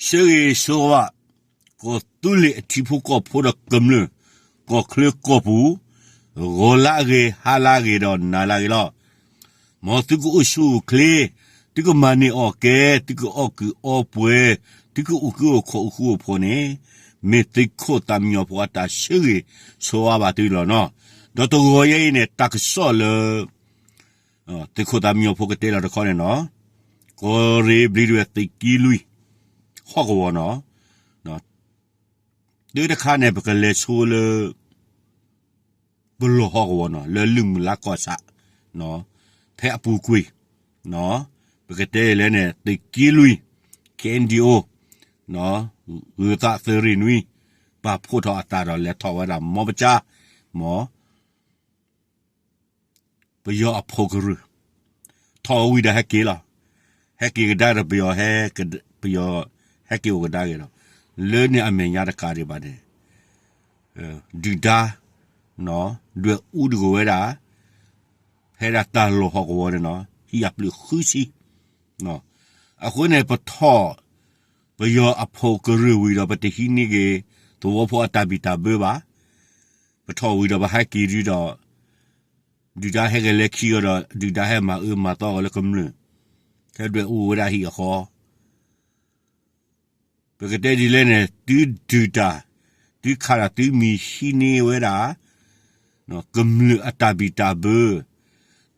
ဆၢဂ့ၤဆၢဝါ, ကီၢ်သူလ့ၤအထံဖိကီၢ်ဖိဒီးကမျၢၢ်, ကီၢ်ချၢကီၢ်ပူၤ, ဂီၤလၢအဂ့ၤ, ဟါလၢအဂ့ၤဒီးနၤလၢအဂ့ၤလီၤ. မ်သုကအိၣ်ဆူၣ်အိၣ်ချ့, သုကမၤန့ၢ်အီၣ်ကဲ, သုကအီၣ်ကုၢ်အီပှဲၤ, သုကအိၣ်ကုၢ်အိၣ်ခီၣ်အိၣ်ဃူအိၣ်ဖိးန့ၣ်, မ့ၢ်သုးခိၣ်သးမံညီဖိအတၢ်ဆၢဂ့ၤဆၢဝါဘၣ်သုလီၤနီၤ. ဒီးတဂီၤယဲအံၤန့ၣ် တၢ်ကစီၣ်လၢ သုးခိၣ်သးမံညီဖိကတဲလီၤတခီန့ၣ်နီၤ, ကီၢ်ရ့ၣ်ဘျံးဒဝဲၢ်သုးက့လွံၢ် ဟီၣ်ကဝီၤနီၤ, တုၤတခါန့ၣ် ပကလဲၤဆိလၢ ပလီၢ်ဟီၣ်ကဝီၤနီၤ, လၢလုၢ်မုၢ်လါကီၢ်ဆၣ်, ဖဲအပူၤကွံာ်, ပကတဲလဲၣ်န့ၣ် သုးက့လွံၢ် ခ့ၣ်အဲၣ်ယူၣ်အံၣ်အိ, ဂုၤသးသုးရ့ၣ်နွံ ပာ်ဖှိၣ်ထီၣ်အသးဒီးလဲၤထီၣ်ဝဲဒၣ် မီပကၠါ, မ် ပယီၤအဖီၣ်ကရၢၢ်, ထီၣ်ဝံၤဒီးဟဲက့ၤလီၤ. ဟဲက့ၤကဒါဒီးပယီၤဟဲ, ပယီၤဟဲက့ၤအိၣ်ကဒါက့ၤဒီး, လၢန့ၣ်အမဲာ်ညါတကးဒံးဘၣ်န့ၣ်, ဒုၣ်ဒါ ဒွဲၣ်အူတကဝဲဒၣ် ဖဲဒၣ်တၢ်လီၢ်ဟီၣ်ကဝီၤန့ၣ်နီၤ, ဟံၣ်အပျုၢ်ဃုဆံ. အဃိန့ၣ် ပထီၣ် ပယီၤအဖီၣ်ကရၢၢ်ဝံၤဒီး ပတဟံးန့ၢ်က့ၤ သဝီဖိအတၢ်ဘံၣ်တၢ်ဘၢဘၣ်. ပထီၣ်ဝံၤဒီးပဟဲက့ၤဒုဒီး ဒုၣ်ဒါဟဲကလဲၤခံဂီၤဒီး ဒုၣ်ဒါဟဲမၤအၢမၤသီဂီၤလၢကမျၢၢ်, ဟဲဒွဲၣ်အူဝဲဒၣ်ဟံၣ်အဃီ. ပကတဲဒ်လဲၣ်န့ၣ် သုဒုၣ်တၢ်, သုခးတၢ် သုမ့ၢ်ဟံးန့ၢ်ဝဲဒၣ် ကမျၢၢ်အတၢ်ဘံၣ်တၢ်ဘၢ,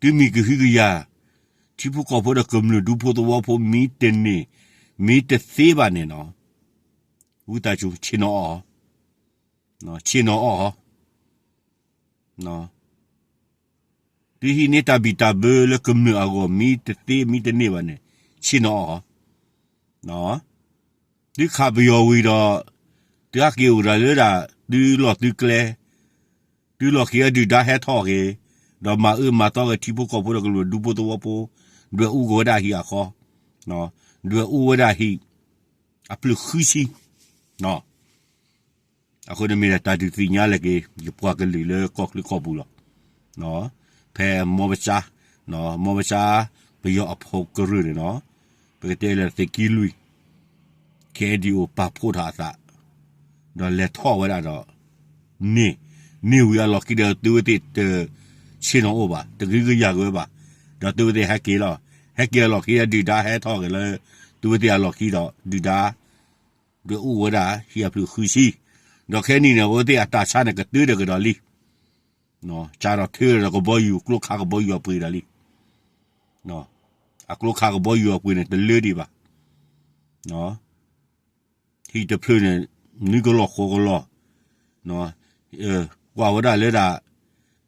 သုမ့ၢ်ကဟုကယာ် ထံဖိကီၢ်ဖိဒီးကမျၢၢ်ဒူဖိသဝီဖိမ့ၢ်တန့ၢ်, မ့ၢ်တသ့ဘၣ်န့ၣ်နီၤ, ဝံသးစူၤ ဆ့ၣ်နီၤအီၣ်, ဆ့ၣ်နီၤအီၣ်, သုဟံးန့ၢ်တၢ်ဘံၣ်တၢ်ဘၢလၢကမျၢၢ်အဂီၢ် မ့ၢ်တသ့မ့ၢ်တန့ၢ်ဘၣ်န့ၣ် ဆ့ၣ်နီၤအီၣ်, သုခးပယီၤဝံၤဒီး သုဟဲက့ၤအိၣ်ဒီးလၢဒၣ် သုလီၢ်သုကျဲ, သုလီၢ်ခံအဒုၣ်ဒါဟဲထီၣ်က့ၤ, ဒီးမၤအၢမၤသီက့ၤထံဖိကီၢ်ဖိဒီးကမျၢၢ်ဒူဖိသဝီဖိ, ဒွဲၣ်အူက့ၤဝဲဒၣ်ဟံၣ်အဃီ, ဒွဲၣ်အူဝဲဒၣ်ဟံၣ် အပျုၢ်ဃုဆံ အဃိန့ၣ်မ့ၢ်ဒၣ်တၢ်ဒုးသ့ၣ်ညါလၢက့ၤ ယပှၤကလုာ်လၢကီၢ်ချၢကီၢ်ပူၤလီၤ. ဖဲမီပစါ, မီပစါ ပယီၤအဖီၣ်ကရၢၢ်န့ၣ်နီၤ, ပကတဲလၢသုးက့လွံၢ် ခ့ၣ်အဲၣ်ယူၣ်အံၣ်အိ ပာ်ဖှိၣ်ထီၣ်အသး ဒီးလဲၤထီၣ်ဝဲဒၣ်ဒီး န့ၢ်, န့ၢ်ဝံၤအလီၢ်ခံဒီး သုဝဲသ့ၣ်တဆ့ၣ်နီၤအိၣ်ဘၣ်, တကဟုကယာ်က့ၤဝဲဘၣ်, ဒီးသုဝဲသ့ၣ်ဟဲက့ၤလီၤ. ဟဲက့ၤအလီၢ်ခံဒီး ဒုၣ်ဒါဟဲထီၣ်က့ၤလၢ သုဝဲသ့ၣ်အလီၢ်ခံဒီး ဒုၣ်ဒါ ဒွဲၣ်အူဝဲဒၣ်ဟံၣ်အပျုၢ်ဃုဆံ, ဒီးခဲနံၣ်န့ၣ် အဝဲသ့ၣ်အတၢ်ဆါန့ၣ်ကတၢၢ်ဒီးကဒီးလံ, စးထီၣ်ထၢဒီးကဘီယူၤ ကျိခးကဘီယူၤအပှ့ၤဒီးလံ, အကျိခးကဘီယူၤအပှ့ၤန့ၣ် တလၢဒံးဘၣ်, ဟံၣ်တဖျၢၣ်န့ၣ် နွံကလီၢ်ဃိးကလီၢ်, ကွၢ်ဝဲဒၣ်လၢဒၣ်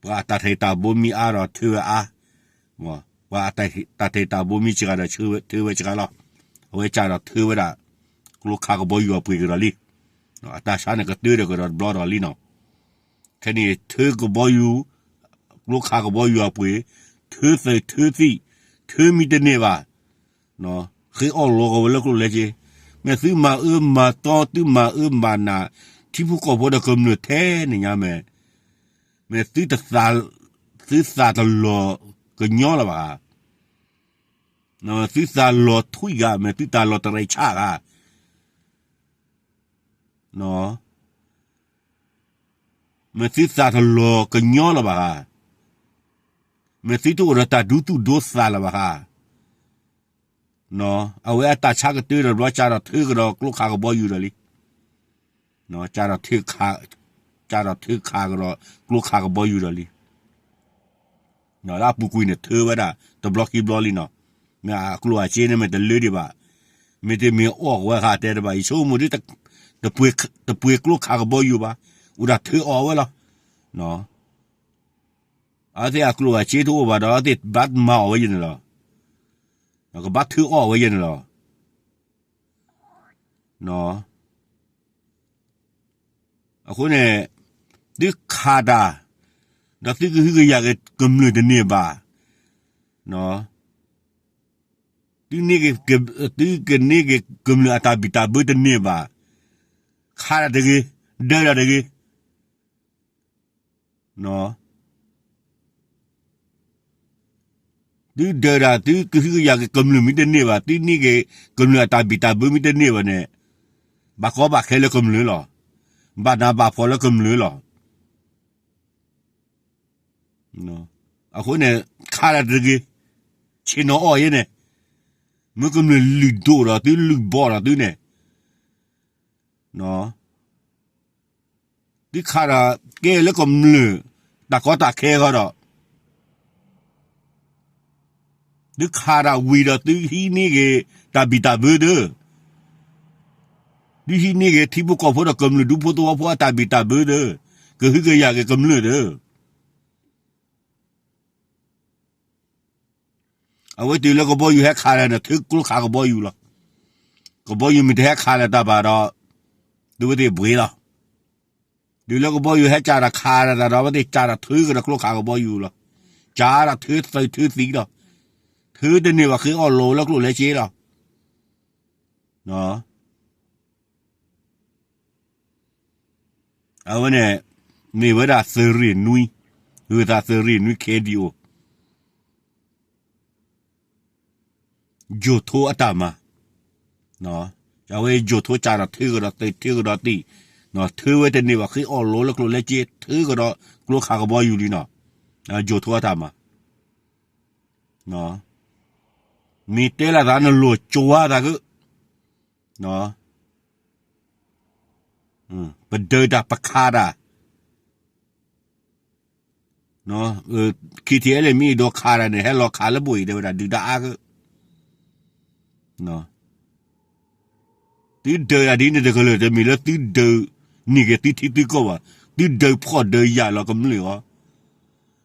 ပှၤအတၢ်ထံၣ်တၢ်ဘိမ့ၢ်အါဒီးထၢဝဲအါ, ပှၤအတၢ်ထံၣ်တၢ်ဘိမ့ၢ်စှၤဒီးထၢဝဲစှၤလီၤ, အဝဲစးထီၣ်ထၢဝဲဒၣ် ကျိခးကဘီယူၤအပှ့ၤကဒီးလံ, အတၢ်ဆါန့ၣ်ကတၢၢ်ဒီးကဒီးတဘျီဒီးလံနီၤ, ခဲနံၣ်ထၢကဘီယူၤ, ကျိခးကဘီယူၤအပှ့ၤ, ထၢသုးထၢသံၣ်, ထၢမ့ၢ်တန့ၢ်ဘၣ် ဃ့အီၣ်လီၤကဝဲလၢကျိၣ်လၢစ့, မ့ၢ်သုမၤအၢမၤသီ သုမၤအၢမၤနး ထံဖိကီၢ်ဖိဒီးကမျၢၢ်ထဲန့ၣ်ညါမ့ၢ်, မ့ၢ်သု, သုသးတလီၤကညီလၢၤဘၣ်ဧါ, သုသးလီၤထွံၣ်ဂၤ မ့ၢ်သုသးလီၤတရဲးဆးဂၤ မ့ၢ်သုသးတလီၤကညီလၢၤဘၣ်ဧါ, မ့ၢ်သုတအိၣ်ဒီးတၢ်ဒိသူၣ်ဒိသးလၢၤဘၣ်ဧါ, အဝဲအတၢ်ဆါကတၢၢ်ဒီးတဘျီစးထီၣ်ထၢကဒီးကျိခးကဘီယူၤဒီးလံ, စးထီၣ်ထၢ, စးထီၣ်ထၢခးကဒီးကျိခးကဘီယူၤဒီးလံ လၢအပူၤကွံာ်န့ၣ် ထၢဝဲဒၣ်တဘျီခံဘျီလံနီၤ, မ့ၢ်အကျိၣ်အစ့န့ၣ်မ့ၢ်တလၢဒံးဘၣ်, မ့ၢ်တမ့ၢ်အီၣ်ဝဲဃးတဲတဘၣ် ယဆိကမိၣ်ဒ် တပှ့ၤကျိခးကဘီယူၤဘၣ်, အိၣ်ဒၣ်ထၢအီၣ်ဝဲလီၤ, အဝဲသ့ၣ်အကျိၣ်အစ့တအိၣ်ဘၣ်ဒီး အဝဲသ့ၣ်ဘၣ်မၤအီၣ်ဝဲယဲန့ၣ်လီၤ, ကဘၣ်ထၢအီၣ်ဝဲယဲန့ၣ်လီၤ အဃိန့ၣ် သုခးတၢ် ဒီးသုကဟုကယာ်က့ၤကမျၢၢ်တန့ၢ်ဘၣ်, သုန့ၢ်က့ၤ, သုကန့ၢ်က့ၤကမျၢၢ်အတၢ်ဘံၣ်တၢ်ဘၢတန့ၢ်ဘၣ်, ခးတၢ်တဂ့ၤ, ဒၢတၢ်တဂ့ၤ သုဒၢတၢ် သုကဟုကယာ်က့ၤကမျၢၢ်မ့ၢ်တန့ၢ်ဘၣ်, သုန့ၢ်က့ၤကမျၢၢ်အတၢ်ဘံၣ်တၢ်ဘၢမ့ၢ်တန့ၢ်ဘၣ်န့ၣ်, ဘၣ်ကီဘၣ်ခဲလၢကမျၢၢ်လီၤ. ဘၣ်နးဘၣ်ဖှီၣ်လၢကမျၢၢ်လီၤ. အဃိန့ၣ် ခးတၢ်တဂ့ၤ, ဆ့ၣ်နီၤအီၣ်ယဲန့ၣ်, မ့ၢ်ကမျၢၢ်လုၢ်ဒိၣ်ဒီးသုလုၢ်ဘီၣ်ဒီးသုန့ၣ်, သုခးတၢ်ကဲလၢကမျၢၢ် တၢ်ကီတၢ်ခဲဃီဒီး သုခးတၢ်ဝံၤဒီးသုဟံးန့ၢ်က့ၤတၢ်ဘံၣ်တၢ်ဘၢသု, သုဟံးန့ၢ်က့ၤထံဖိကီၢ်ဖိဒီးကမျၢၢ်ဒူဖိသဝီဖိအတၢ်ဘံၣ်တၢ်ဘၢသု, ကဟုကယာ်က့ၤကမျၢၢ်သု. အဝဲတုၤလၢကဘီယူၤဟဲခးလၢာ်န့ၣ် ထုကျိခးကဘီယူၤလီၤ. ကဘီယူၤမ့ၢ်တဟဲခးလၢာ်တၢ်ဘၣ်ဒီး သုဝဲသ့ၣ်ဘှ့လီၤ. တုၤလၢကဘီယူၤဟဲကးတၢ်ခးတၢ်ဒီး အဝဲသ့ၣ်ကးတၢ်ထုကဒီးကျိခးကဘီယူၤလီၤ. ကးတၢ်ထုသုးထုသံလီၤ. ထုတန့ၢ်ဘၣ်ဃ့အီၣ်လိၤလၢကျိၣ်လၢစ့လီၤ. အဝဲန့ၣ် မ့ၢ်ဝဲဒၣ်သုးရ့ၣ်နွံ, ဂုၤသးသုးရ့ၣ်နွံ ခ့ဒံၣ်အိၣ် ယိၤထိအတၢ်မၤ, အဝဲယိၤထိကးတၢ်ထုကဒီးသုးထုကဒီးသံ, ထုဝဲတန့ၢ်ဘၣ်ဃ့အီၣ်လိၤလၢကျိၣ်လၢစ့ ထုကဒီးကျိခးကဘီယူၤလံနီၤ, ယိၤထိအတၢ်မၤ, မ့ၢ်တဲလၢသးနလိၤကၠွၤသးက့ ပဒုးတၢ်ပခးတၢ်, KTLA မ့ၢ်အဲၣ်ဒိးခးတၢ်န့ၣ် ဟဲလီၤခးလၢဘိၣ်အံၤ တဲဝဲဒၣ်ဒုၣ်ဒါအါက့, သုဒုးတၢ်ဒ်န့ၣ်တကလုာ် တမ့ၢ်လၢသုဒုးန့ၢ်က့ၤသုထံသုကီၢ်ဘၣ်, သုဒုးဖှီၣ်ဒုးယာ်လီၤကမျၢၢ်အီၤ,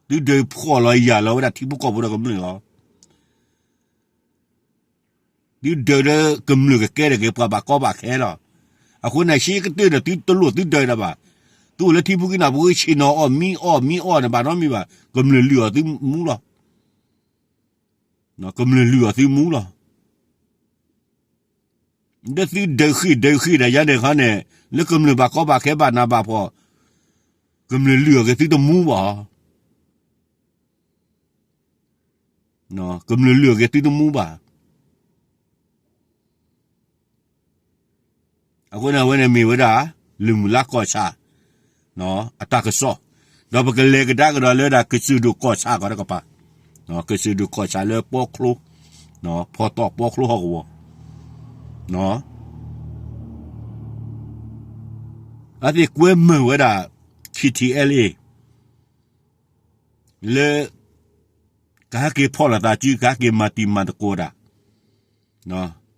သုဒုးဖှီၣ်လီၤယာ်လီၤဝဲဒၣ်ထံဖိကီၢ်ဖိဒီးကမျၢၢ်အီၤ သုဒုးလၢကမျၢၢ်ကကဲထီၣ်က့ၤပှၤဘၣ်ကီဘၣ်ခဲလီၤ. အဃိန့ၣ် ရှဲကတၢၢ်ဒီးသုတလိၣ်သုဒုးတၢ်ဘၣ်. သုအိၣ်လၢထံဖိကီၢ်ဖိ ဆ့ၣ်နီၤအီၣ်မံအီၣ်မံအီၣ်န့ၣ် ဘၣ်နီတမံၤဘၣ်. ကမျၢၢ်လုၢ်အီၣ်သုမူလီၤ. ကမျၢၢ်လုၢ်အီၣ်သုမူလီၤ. လၢသုဒုးဃ့ၢ်ဒုးဃ့ၢ်ဒၣ်ယါန့ၣ်ခီန့ၣ် လၢကမျၢၢ်ဘၣ်ကီဘၣ်ခဲဘၣ်နးဘၣ်ဖှီၣ် ကမျၢၢ်လုၢ်အီၣ်က့ၤသုတမူဘၣ်. ကမျၢၢ်လုၢ်အီၣ်က့ၤသုတမူဘၣ်. အဃိန့ၣ် အဝဲန့ၣ်မ့ၢ်ဝဲဒၣ် လၢၢ်မုၢ်လါကီၢ်ဆၣ် အတၢ်ကစီၣ်, ဒီးပကလဲၤကဒါကဒီးလၢဒၣ်ကစၢၢ်ဒိၣ်ကီၢ်ဆၣ်ကီးတကပၤ, ကစၢၢ်ဒိၣ်ကီၢ်ဆၣ်လၢပီချိ, ဖီတီၣ်ပီချိဟီၣ်ကဝီၤ, အဝဲသ့ၣ်ကွဲမုာ်ဝဲဒၣ် KTLA လၢ ကဟဲက့ၤဖီၣ်လိာ်သးစု ကဟဲက့ၤမၤတံၤမၤသကိးတၢ်,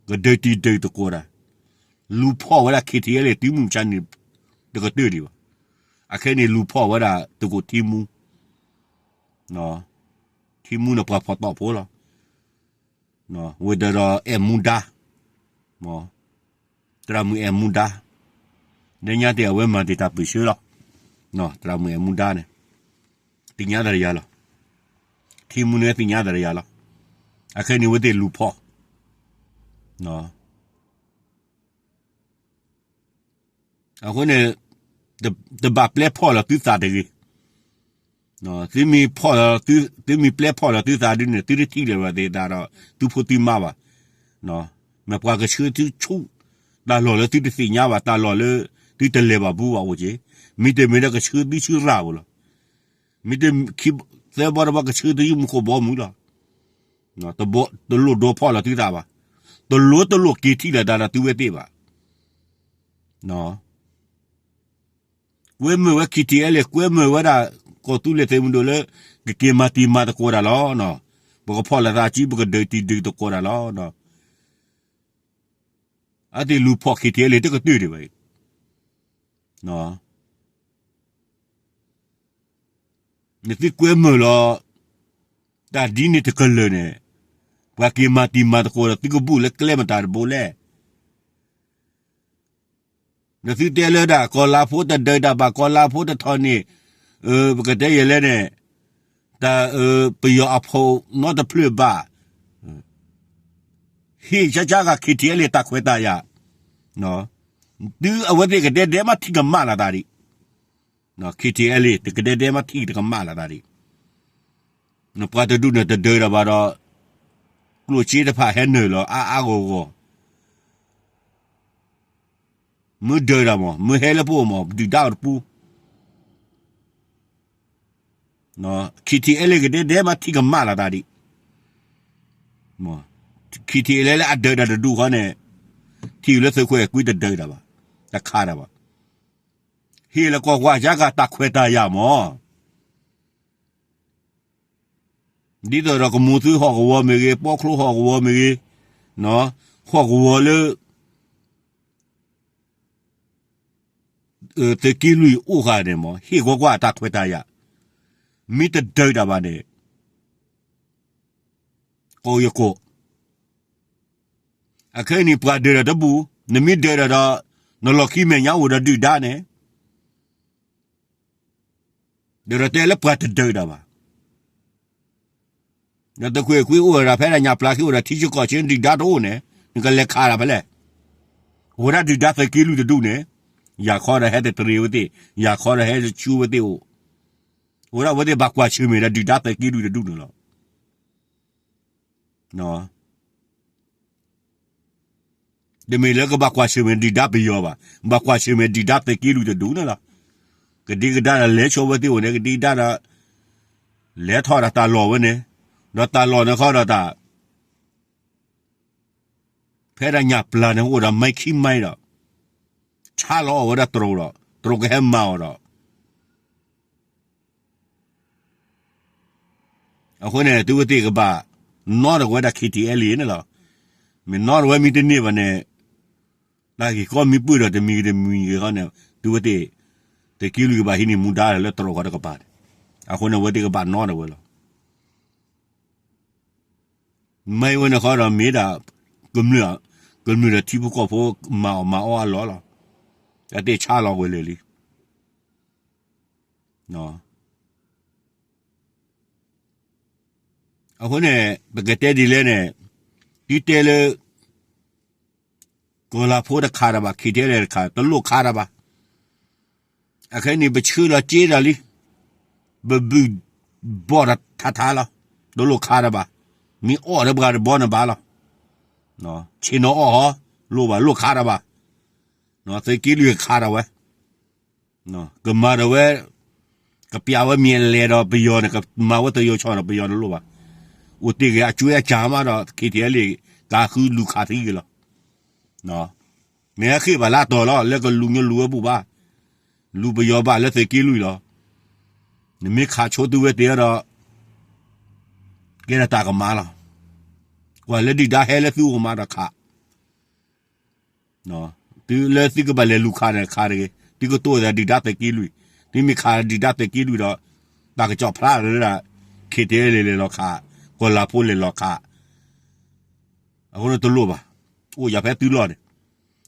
ကဒုးတံၤဒုးသကိးတၢ်, လူၤဖီၣ်ဝဲဒၣ် KTLA သုးမုၢ်မဆါန့ၣ် တကတၢၢ်ဒံးဘၣ်. အခဲန့ၣ်လူၤဖီၣ်ဝဲဒၣ်သကိးထံမူ, ထံမူန့ၣ်ပှၤဖီၣ်တီၣ်ဖိလီၤ. ဝဲၤဒၢးဒီးအဲၣ်မူဒါ, သရၣ်မုၣ်အဲၣ်မူဒါ, လၢညါတ့ၢ်အဝဲမၤတ့ၢ်တၢ်ပၢၢ်ဆၢလီၤ. သရၣ်မုၣ်အဲၣ်မူဒါန့ၣ် သ့ၣ်ညါတၢ်တယၤလီၤ. ထံမူန့ၣ်သ့ၣ်ညါတၢ်တယၤလီၤ. အခဲန့ၣ်ဝဲသ့ၣ်လူၤဖီၣ် အဃိန့ၣ် တဘၣ်ပျဲဖီၣ်လီၤသုသးတဂ့ၤ. သုမ့ၢ်ဖီၣ်လီၤ, သုမ့ၢ်ပျဲဖီၣ်လီၤသုသးဒ်န့ၣ် သုတထံၣ်လၢၤဘၣ်သ့ၣ်သးဒီး သုဖိသုမါဘၣ်. မ့ၢ်ပှၤကဆှၢသုဆူ တၢ်လီၢ်လၢသုတသ့ၣ်ညါဘၣ်, တၢ်လီၢ်လၢသုတလဲၤဘၣ်ဘူးဘၣ်အိၣ်က့ၤ, မ့တမ့ၢ်ဒီးကဆှၢသုဆူရၤပူၤလီၤ. မ့ၢ်တ သၢဘီတဘီကဆှၢသုဆူမူခိၣ်ဘီမုၢ်လီၤ. တလိၣ်ဒိးဖီၣ်လီၤသုသးဘၣ်, တလိၣ်တလိၣ်က့ၤထံၣ်လိာ်သးဒီးသုဝဲသ့ၣ်ဘၣ်. ကွဲမုာ်ဝဲ KTLA ကွဲမုာ်ဝဲဒၣ် ကီၢ်သူလ့ၤသုးမုၢ်ဒိၣ်လၢ ကက့ၤမၤတံၤမၤသကိးတၢ်လီၤ. ပကဖီၣ်လိာ်သးစု ပကဒုးတံၤဒုးသကိးတၢ်လီၤ. အဝဲသ့ၣ်လူၤဖီၣ် KTLA တကတၢၢ်ဒံးဘၣ်အံၤ. နသုကွဲမုာ်လီၤ တၢ်ဒ်န့ၣ်တကလုာ်န့ၣ် ပှၤက့ၤမၤတံၤမၤသကိးဒီးသုကဘူၣ်လၢကျဲမတၤတဘိလဲၣ်. နသုတဲလၢဒၣ် ကီၢ်လၤဖိတဒုးတၢ်ဘၣ်, ကီၢ်လၤဖိတထီၣ်န့ၣ် ပကတဲယဲၢ်လဲၣ်န့ၣ် တၢ်ပယီၤအဖိနီတဖျၢၣ်ဘၣ်. ဟ့ၣ်ကၠါကၠါဂၤ KTLA တၢ်ခွဲးတၢ်ယာ်, သုအဝဲသ့ၣ်ကဒဲဒဲးမးထံၣ်ကမၣ်လီၤသးဒံး. KTLA တကဒဲဒဲးမးထံၣ်တကမၣ်လီၤသးဒံး. ပှၤတဒူၣ်န့ၣ်တဒုးတၢ်ဘၣ်ဒီး ကျိၣ်စ့တဖၣ်ဟဲနုာ်လီၤအါအါဂီၢ်ဂီၢ်. မ့ၢ်ဒၢးတၢ်မး မ့ၢ်ဟဲလၢပအိၣ်မး ဒုၣ်ဒါအိၣ်တပူၤ, ခံထံအဲလ့ၣ်ကဒဲဒဲမး ထံကမၣ်လီၤတၢ်ဒံး, ခံထံအဲလ့ၣ်လၢအဒၢးတၢ်တဒူၣ်ဃီန့ၣ်, ထံလၢသုးခိၣ်အဲၤကွံတဒၢးတၢ်ဘၣ်, တခးတၢ်ဘၣ်, ဟ့ၣ်လီၤကွၢ်ကွၢ်ယါကတၢ်ခွဲးတၢ်ယာ်မး ဒ်သိးဒီးကမူၤသုဟီၣ်ကဝီၤမ့ၢ်ဂ့ၤ, ပီချိဟီၣ်ကဝီၤမ့ၢ်ဂ့ၤ, ဟီၣ်ကဝီၤလၢ သုးက့လွံၢ်အိၣ်ဃာ်န့ၣ်မး ဟ့ၣ်ကွၢ်ကွၢ်အတၢ်ခွဲးတၢ်ယာ်, မ့ၢ်တဒၢးတၢ်ဘၣ်န့ၣ် ကိးယကိး, အခဲအံၤန့ၣ် ပှၤဒၢးတၢ်တဘူၣ်, နမ့ၢ်ဒၢးတၢ်ဒီး နလီၢ်ခံမဲာ်ညါအိၣ်ဒီးဒုၣ်ဒါန့ၣ် ဒီးတဲလၢပှၤတဒၢးတၢ်ဘၣ်, ဒီးသုးခိၣ်အဲၤကွံအိၣ်ဝဲဒၣ် ဖဲဒၣ်ညၣ်ပျၢ်ခံအိၣ်ဒီးထံဆၢကီၢ်ဆၢ ဒုၣ်ဒါတအိၣ်န့ၣ် နကလဲၤခးတၢ်ဖဲလဲၣ်, အိၣ်ဝဲဒၣ်ဒုၣ်ဒါသုးက့လွံၢ်တဒူၣ်န့ၣ်, ယၤခီဒီးဟဲတတရံးဝဲသ့ၣ်, ယၤခီဒီးဟဲတဆူဝဲသ့ၣ်အိၣ်, အိၣ်ဒၣ်ဝဲသ့ၣ်ဘၣ်ကွၢ်ဆၢၣ်မဲာ်ဒီးဒုၣ်ဒါသုးက့လွံၢ်တဒူၣ်န့ၣ်လီၤ. တမ့ၢ်လၢကဘၣ်ကွၢ်ဆၢၣ်မဲာ်ဒုၣ်ဒါပယီၤဘၣ်, ဘၣ်ကွၢ်ဆၢၣ်မဲာ်ဒုၣ်ဒါသုးက့လွံၢ်တဒူၣ်န့ၣ်လီၤ. ကဒံကဒါဒီးလဲၤဆိဝဲသ့ၣ်အိၣ်န့ၣ် ကဒံကဒါဒီး လဲၤထီၣ်ဒီးတၢ်လီၢ်ဝဲန့ၣ်, ဒီးတၢ်လီၢ်န့ၣ်ဃီဒီးတၢ် ဖဲဒၣ်ညၣ်ပျၢ်န့ၣ် အိၣ်ဒီးမဲခံမဲဒီး ဆါလီၤအီၣ်ဝဲဒၣ်တရူးဒီး တရူးကဟဲမၤအီၤဒီး အဃိန့ၣ် သုဝဲသ့ၣ်ကဘၣ် နီၣ်ထီၣ်ဝဲဒၣ် ခံထံအဲလ့ၣ်န့ၣ်လီၤ. မ့ၢ်နီၣ်ထီၣ်ဝဲမ့ၢ်တန့ၢ်ဘၣ်န့ၣ် တၢ်ဂ့ၢ်ကီမ့ၢ်ပၢၢ်ဒီးတမံၤဂ့ၤတမံၤဂ့ၤဃီန့ၣ် သုဝဲသ့ၣ် သုးက့လွံၢ်ကဘၣ်ဟံးန့ၢ်မူဒါလၢတရူးဃီတကပၤန့ၣ် အဃိန့ၣ် အဝဲသ့ၣ်ကဘၣ်နီၣ်ထီၣ်ဝဲလီၤ. မ့ၢ်ဝဲန့ၣ်ဃီဒီးမ့ၢ်ဒၣ် ကမျၢၢ်, ကမျၢၢ်ဒီးထံဖိကီၢ်ဖိ မၤအီၣ်မၤအီအလီၢ်လီၤ. တၢ်သ့ၣ်ဆါလီၤဝဲလၢာ်လံ. အဃိန့ၣ် ပကတဲဒ်လဲၣ်န့ၣ် သုတဲလၢ ကီၢ်လၤဖိတခးတၢ်ဘၣ်, ခံထံအဲလ့ၣ်တခး, တလိၣ်ခးတၢ်ဘၣ်. အခဲအံၤန့ၣ် ပဆှၢလီၤစ့တၢ်လံ, ပဘုၣ်ဘီၣ်တၢ်ထးထးလီၤ. တလိၣ်ခးတၢ်ဘၣ်. မ့ၢ်အီၣ်ဒီးပှၤတဘီန့ၣ်ဘၣ်လီၤ. ဆ့ၣ်နီၤအီၣ်ဟီ, လိၣ်ဘၣ်လိၣ်ခးတၢ်ဘၣ်. သုးက့လွံၢ်ခးတၢ်ဝဲ ကမၤဒီးဝဲ, ကပျးဝဲမ့ၢ်အလဲၤဒီးပယီၤန့ၣ် ကမၤဝဲသယီၤဆီၣ်ဒီးပယီၤတလိၣ်ဘၣ်. အိၣ်တ့ၢ်ဂ့ၤအကွ့အကၢ်မးဒီး ခံထံအဲလ့ၣ် ကဃုလူၤခးသံဂ့ၤလီၤ. မ့ၢ်ဟဲဃ့ၢ်ဘၣ်လၢအတီၢ်လီၤ, လၢကလူၤညိလူၤဝဲဘူၣ်ဘၣ်. လူၤပယီၤဘၣ်လၢသုးက့လွံၢ်လီၤ. နမ့ၢ်ခးဆိသုဝဲသ့ၣ်ဒီး ကဲထီၣ်တၢ်ကမၣ်လီၤ. ကွၢ်လၢဒုၣ်ဒါဟဲလၢသုအိၣ်မးဒီးခး သုလၢသုကဘၣ်လဲၤလူၤခးန့ၣ်ခးတဂ့ၤ, သုကတိၤသးဒုၣ်ဒါသုးက့လွံၢ်, သုမ့ၢ်ခးဒုၣ်ဒါသုးက့လွံၢ်ဒီး တၢ်ကစီၣ်ဖျါလၢဒၣ် ခံထံအဲလ့ၣ်လဲၤလီၤခး, ကီၢ်လၤဖိလဲၤလီၤခး, အဃိန့ၣ်တလိၣ်ဘၣ်, အိၣ်ယၤဖဲသုလီၢ်န့ၣ်,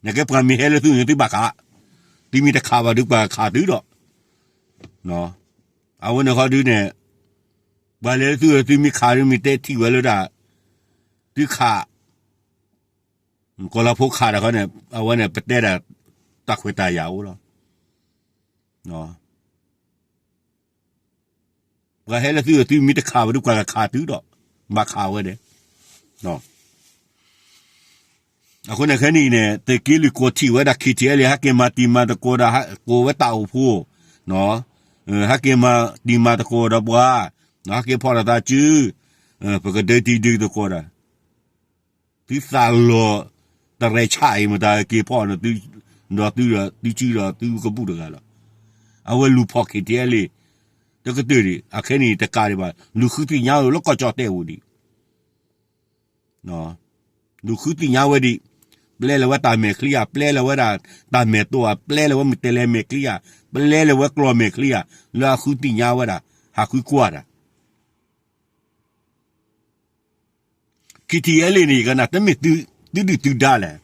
နကဲပှၤမ့ၢ်ဟဲလၢသုန့ၣ် သုဘၣ်ခး, သုမ့ၢ်တခးဘၣ်ဒီးပှၤခးသုဒီး, အဝဲန့ၣ်ဃီဒုန့ၣ်, ပှၤလဲၤလၢသု သုမ့ၢ်ခးဒုမ့ၢ်တဲထံၣ်ဝဲလၢဒၣ်, သုခး ကီၢ်လၤဖိခးတၢ်ဃီန့ၣ် အဝဲန့ၣ်ပတဲဒၣ် တၢ်ခွဲးတၢ်ယာ်အိၣ်လီၤ. ပှၤဟဲလၢသု သုမ့ၢ်တခးဘၣ်ဒီးပှၤကခးသုဒီး ဘၣ်ခးဝဲဒၣ်. အဃိန့ၣ်ခဲနံၣ်အံၤန့ၣ် သုးက့လွံၢ်ကိးထံၣ်ဝဲဒၣ် ခံထံအဲလ့ၣ် ဟဲက့ၤမၤတံၤမၤသကိးဒီး ကိးဝဲတၢ်အိၣ်ဖှိၣ်, ဟဲက့ၤမၤတံၤမၤသကိးဒီးပှၤ, ဟဲက့ၤဖီၣ်လိာ်သးစု, ပကဒုးတံၤဒုးသကိးဒီး သုသးလီၤတရဲၣ်ဆၣ်အံၤ မတၤက့ၤဖီၣ်န့ၣ် ဒီးသုဒီးသုစုဒီးသုကဘူၣ်တဂၤလီၤ. အဝဲလူၤဖီၣ် ခံထံအဲလ့ၣ် တကတၢၢ်ဒံး, အခဲနံၣ်တကးဒံးဘၣ်, လူၤဃုသ့ၣ်ညါဝဲလၢကီၢ်ကၠီၣ်တဲၣ်ပူၤဒံး. လူၤဃုသ့ၣ်ညါဝဲဒံး, ပျဲလၢၤဝဲတၢ်မဲာ်ချံဧါ, ပျဲလၢၤဝဲဒၣ်တၢ်မဲာ်တိဧါ, ပျဲလၢၤဝဲမ့ၢ်တဲလဲၤမဲာ်ချံဧါ, ပျဲလၢၤဝဲကျီၢ်မဲာ်ချံဧါ, လၢအဃုသ့ၣ်ညါဝဲဒၣ်, ဟးဃုကွၢ်တၢ် ခံထံအဲလ့ၣ်န့ၣ် ယကနၣ် တမ့ၢ်သုဒုၣ်သုဒါလဲၣ်.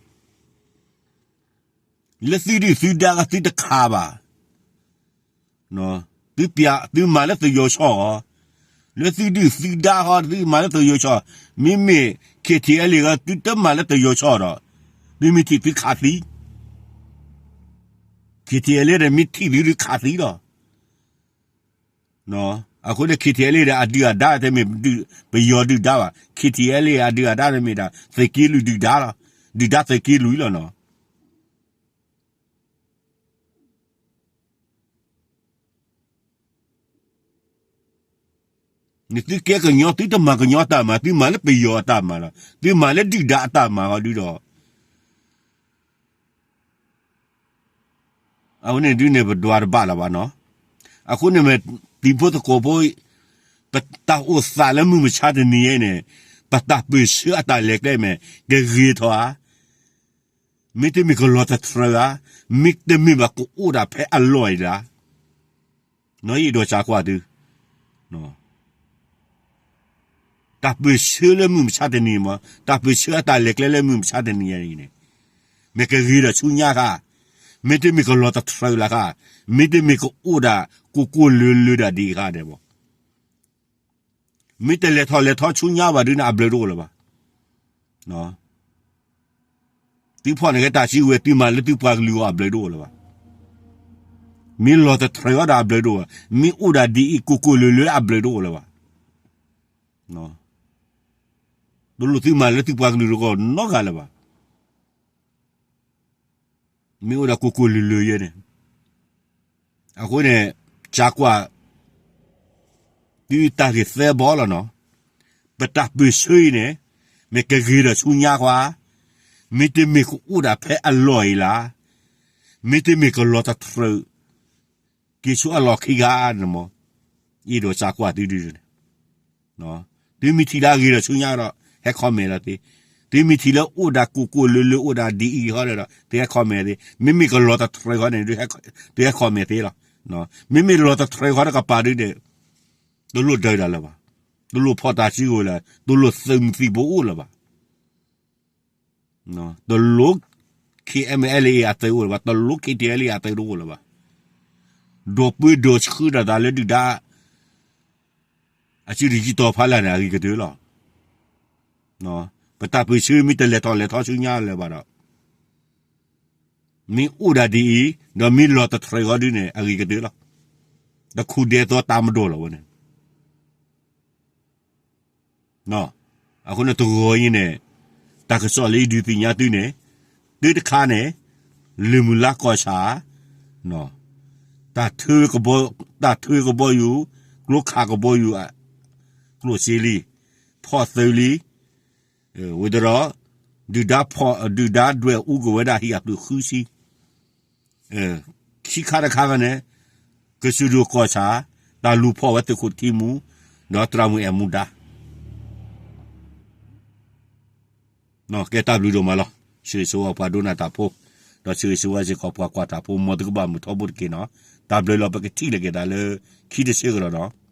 လၢသုဒုၣ်သုဒါကသုတခးဘၣ်. သုပျးသုမၤလၢသယီၤဆီၣ်အီၤ, လၢသုဒုၣ်သုဒါဃီ သုမၤလၢသယီၤဆီၣ်, မ့မ့ၢ် ခံထံအဲလ့ၣ်ဂီ သုတမၤလၢသယီၤဆီၣ်ဒီး, သုမ့ၢ်ထံၣ်သုခးသံ, ခံထံအဲလ့ၣ်ဒီးမ့ၢ်ထံၣ်သုဒုးခးသံလီၤ. အဃိန့ၣ် ခံထံအဲလ့ၣ်ဒီးအဒုၣ်အဒါတမ့ၢ်ပယီၤဒုၣ်ဒါဘၣ်, ခံထံအဲလ့ၣ်အဒုၣ်အဒါတမ့ၢ်ဒၣ် သုးက့လွံၢ်ဒုၣ်ဒါလီၤ, ဒုၣ်ဒါသုးက့လွံၢ်လီၤနီၤ. နသုကဲကညီ သုတမၤကညီအတၢ်မၤ, သုမၤလၢပယီၤအတၢ်မၤလီၤ. သုမၤလၢဒုၣ်ဒါအတၢ်မၤအီၤဒုဒီး အဝဲန့ၣ်ဒုန့ၣ် ပဒွးတဘၣ်လၢၤဘၣ်နီၤ. အဃိန့ၣ်မ့ၢ် တံၤဖိသကိးဖိ ပတၢ်အိၣ်သးလၢမုၢ်မဆါတနံၤအံၤန့ၣ် ပတၢ်ပၢၢ်ဆၢအတၢ်လဲၤကျဲမ့ၢ် ကဂ့ၤထီၣ်ဧါ, မ့တမ့ၢ်ကလီၤတထြၢဧါ, မ့တမ့ၢ်ဘၣ်ကအိၣ်ဒၣ်ဖဲအလီၢ်အံၤလၢ နီၢ်အံၤဒီးစးကွၢ်သု, တၢ်ပၢၢ်ဆၢလၢမုၢ်မဆါတနံၤမး, တၢ်ပၢၢ်ဆၢအတၢ်လဲၤကျဲလၢမုၢ်မဆါတနံၤအံၤန့ၣ် မ့ၢ်ကဂ့ၤဒီးဆူညါဃါ, မ့တမ့ၢ်ကလီၤတထြၢလၢၤဃါ, မ့တမ့ၢ်ကအိၣ်ဒၣ်ကိၢ်ကိၢ်လၢၤလၢၤဒၣ်ဒ်အံၤဃါဒဲးဘၣ် မ့ၢ်တလဲၤထီၣ်လဲၤထီဆူညါဘၣ်ဒုန့ၣ် အဘျုးတအိၣ်လၢၤဘၣ်. သုဖီၣ်န့ၢ်က့ၤတၢ်စုကဝဲၤ သုမၤလၢသုပှၤကလုာ်အဂီၢ်အဘျုးတအိၣ်လၢၤဘၣ်. မ့ၢ်လီၤတထြၢဃီဒီးအဘျုးတအိၣ်ဘၣ်. မ့ၢ်အိၣ်ဒၣ်ဒ်အံၤကိၢ်ကိၢ်လၢၤလၢၤအဘျုးတအိၣ်လၢၤဘၣ်. တလိၣ်သုမၤလၢသုပှၤကလုာ်တဂီၢ်နီတဂၤလၢၤဘၣ်. မ့ၢ်အိၣ်ဒၣ်ကိၢ်ကိၢ်လၢၤလၢၤယဲန့ၣ်, အဃိန့ၣ် စးကွၢ် သုတၢ်ဂ့ၢ်သၢဘီလီၤနီၤ, ပတၢ်ပၢၢ်ဆၢအံၤန့ၣ် မ့ၢ်ကဂ့ၤဒီးဆူညါဃါ, မ့တမ့ၢ်ကအိၣ်ဒၣ်ဖဲအလီၢ်အံၤလၢ, မ့တမ့ၢ်ကလီၤတထြၢ က့ၤဆူအလီၢ်ခံဂၤန့ၣ်မး, အံၤဒီးစးကွၢ်သုဒ်န့ၣ် သုမ့ၢ်ထံၣ်လၢအဂ့ၤဒီးဆူညါဒီး ဟဲ comment လီၤသ့, သုမ့ၢ်ထံၣ်လၢအိၣ်ဒၣ်ကိၢ်ကိၢ်လၢၤလၢၤအိၣ်ဒၣ်ဒ်အံၤဃီဒီး သုဟဲ comment သ့, မ့မ့ၢ်ကလီၤတထြၢဃီန့ၣ် သုဟဲ comment သ့လီၤ. မ့မ့ၢ်လီၤတထြၢဃီတကပၤဒုန့ၣ် တလိၣ်ဒၢးတၢ်လၢၤဘၣ်, တလိၣ်ဖီၣ်တၢ်စုကဝဲၤလၢၤ, တလိၣ်သုးမုၢ်သံၣ်ဘိအိၣ်လၢၤဘၣ်. တလိၣ် K M L A အသုးအိၣ်လၢၤဘၣ်, တလိၣ် K T L A အသုးတအိၣ်လၢၤဘၣ်. ဒီးပၢဒီးဆှၢတၢ်သးလၢဒုၣ်ဒါ အစုဒုၣ်ယံၤတီၤဖးလၢ်န့ၣ် အဂ့ၤကတၢၢ်လီၤ. ပတၢ်ပၢၢ်ဆၢမ့ၢ်တလဲၤထီၣ်လဲၤထီဆူညါလၢၤဘၣ်ဒီး မ့ၢ်အိၣ်ဒၣ်ဒ်အံၤ, ဒီးမ့ၢ်လီၤတထြၢဃီဒုန့ၣ် အဂ့ၤကတၢၢ်လီၤ. တခူၣ်ဒဲးသီတၢ်မဒိၣ်လီၤဝဲန့ၣ် အဃိန့ၣ်တဂီၤအံၤန့ၣ် တၢ်ကစီၣ်လၢယဒုးသ့ၣ်ညါသုန့ၣ်, သုတခါန့ၣ် လၢၢ်မုၢ်လါကီၢ်ဆၣ်, တၢ်ထၢကဘီ, တၢ်ထၢကဘီယူၤ, ကျိခးကဘီယူၤ, ကျိၣ်စ့လံ, ဖီၣ်သုးလံ, ဝံၤဒီး ဒုၣ်ဒါဖီၣ်, ဒုၣ်ဒါဒွဲၣ်အူကဝဲဒၣ်ဟံၣ်အသုးဃုဆံ ခံခါတခါန့ၣ် ကစၢၢ်ဒိၣ်ကီၢ်ဆၣ် တၢ်လူၤဖီၣ်ဝဲသုးခိၣ်ထံမူ ဒီးသရၣ်မုၣ်အဲၣ်မူဒါ ကဲတၢ်ဘျုးဒိၣ်မးလီၤ. ဆၢဂ့ၤဆၢဝါပှၤဒိကနၣ်တၢ်ဖိ, ဒီးဆၢဂ့ၤဆၢဝါစ့ၢ်ကီးပှၤကွၢ်တၢ်ဖိ မ်သုကဘၣ်မုာ်ထီဘိတက့ၢ်နီၤ. တၢ်ဘျုးလီၤ ပကထံၣ်လိာ်က့ၤသးလၢ ခံတဆၢကဒီးနီၤ.